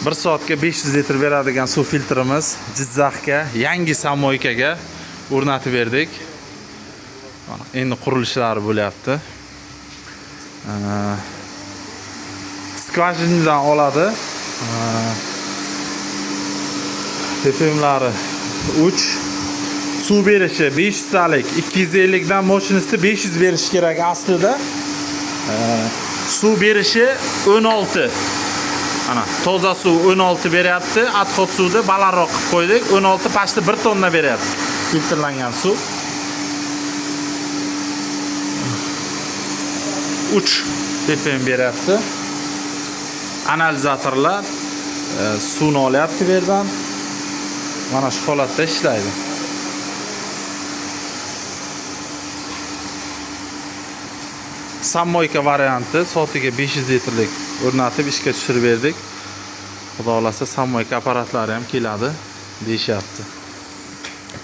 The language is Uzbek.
1 soatga 500 litr beradigan suv filtrimiz Jizzaxga yangi самойка ga o'rnatib berdik. Mana endi qurilishlari bo'lyapti. Скважина dan oladi. ppmlari 3, suv berishi 500 talik, 250 dan мощности 500 berishi kerak aslida. Suv berishi 16. Ana, toza suv 16 beryapti. Отход suvni balandroq qilib qo'ydik. 16 почти 1 tonna beryapti. Filtrlangan suv. 3 ppm beryapti. Analizatorlar suvni olyapti bu yerdan. Mana shu holatda ishlaydi. Самойка varianti soatiga 500 litrlik o'rnatib ishga tushirib berdik. Xudo xolasa самойка apparatlari ham keladi deyishyapti.